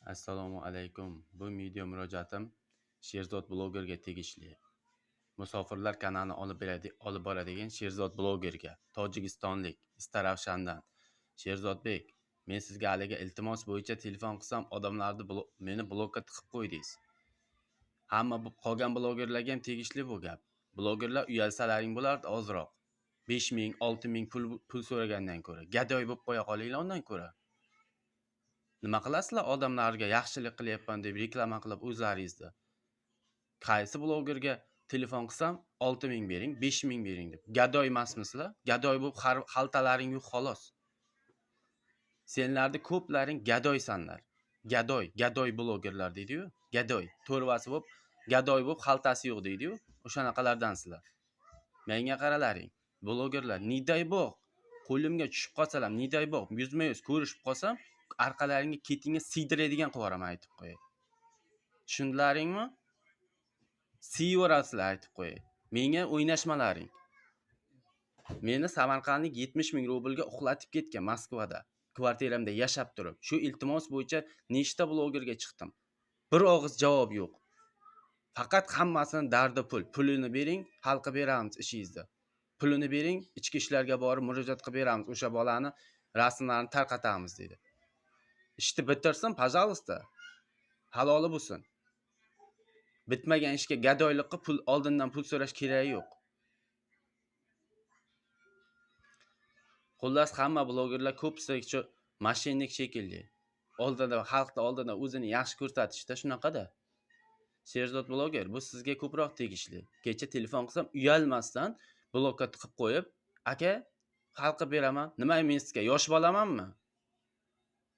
Assalomu alaykum. Bu video murojaatim Sherzod blogerga tegishli. Musofirlar kanalini olib boradigan Sherzod blogerga, tojikistonlik, Istaravshandan. Sherzodbek, men sizga haligi iltimos bo'yicha telefon qilsam, odamlarni meni blokka tiqib qo'ydingiz. Hamma bu qolgan blogerlarga ham tegishli bu gap. Blogerlar uyalsalaring bo'lardi ozroq. 5000, 6000 pul so'ragandan ko'ra, gadoy bo'lib qo'ya qolinglar undan ko'ra. Nima qilasizlar odamlarga yaxshilik qilyapman deb reklama qilib o'zlaringizni? Qaysi blogerga telefon qilsam 6000 bering, 5000 bering deb. Gadoy emasmisizlar? Gadoy bo'lib xaltalaring yo'q xolos. Senlarni ko'plaring gadoysanlar. Gadoy, gadoy blogerlar deydi-yu, gadoy, to'rvasi bo'lib, gadoy bo'lib xaltasi yo'q deydi-yu, o'shanaqalardansizlar. Menga qaralaring, blogerlar, не дай бог, qo'limga tushib qolsalar, не дай бог, yuzma-yuz ko'rishib qolsam, orqalaringga ketingga siydiradigan qilib yuboraman, aytib qo'yay. Tushundilaringmi? Siyvorasizlar, aytib qo'yay. Menga o'ynashmalaring. Meni Samarqandlik 70 ming rublga uxlatib ketgan Moskvada, kvartiramda yashab turib. Shu iltimos bo'yicha nechta blogerga chiqdim. Bir og'iz javob yo'q. Faqat hammasini dardi pul. Pulini bering, hal qilib beramiz ishingizni. Pulini bering, ichki ishlarga borib murojaat qilib beramiz, o'sha bolani rasmlarini tarqatamiz dedi. Ishni bitirsin, пожалуйста. Haloli bo'lsin. Bitmagan ishga gadoylik qilib pul oldindan pul so'rash keragi yo'q. Xullas, hamma blogerlar ko'pisi shu mashinnik shekilli. Oldida xalqni oldida o'zini yaxshi ko'rsatishda shunaqada. Sherzod bloger, bu sizga ko'proq tegishli. Kecha telefon qilsam uyalmasdan blokka tiqib qo'yib, aka, hal qilib beraman. Nima men sizga yosh bolamanmi?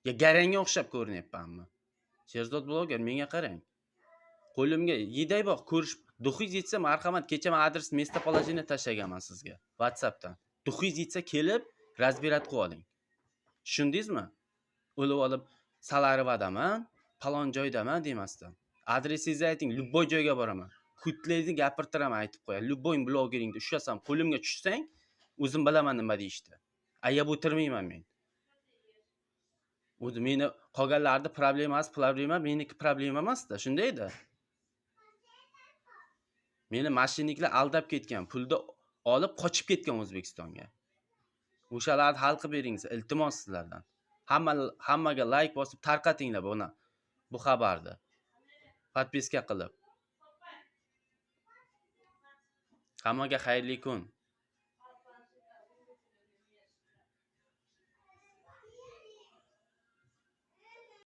Ya garangga o'xshab ko'rinyapmanmi? Sherzod bloger, menga qarang. Qo'limga yedayboq ko'rish, duxingiz yetsa marhamat, kecha men adres местоположение tashlaganman sizga WhatsAppdan. Duxingiz yetsa kelib razbirat qilib oling. Tushundingizmi? O'lib olib Salarivadaman, falon joydaman demasdan. Adresingizni ayting, любой joyga boraman. Kutlayni gapirtiraman, aytib qo'yay. Любой blogeringni ushlasam, qo'limga tushsang, o'zim bilaman nima deyishdi. Ayab o'tirmayman men. O'zi meni qolganlarning problemasi problema, meniki problema emas-da, shunday-da. Meni mashinniklar aldab ketgan, pulni olib qochib ketgan O'zbekistonga. O'shalarni hal qilib bering, iltimos sizlardan. Hammaga like bosib tarqatinglar buni, bu xabarni. Podpiska qilib. Hammaga xayrli kun.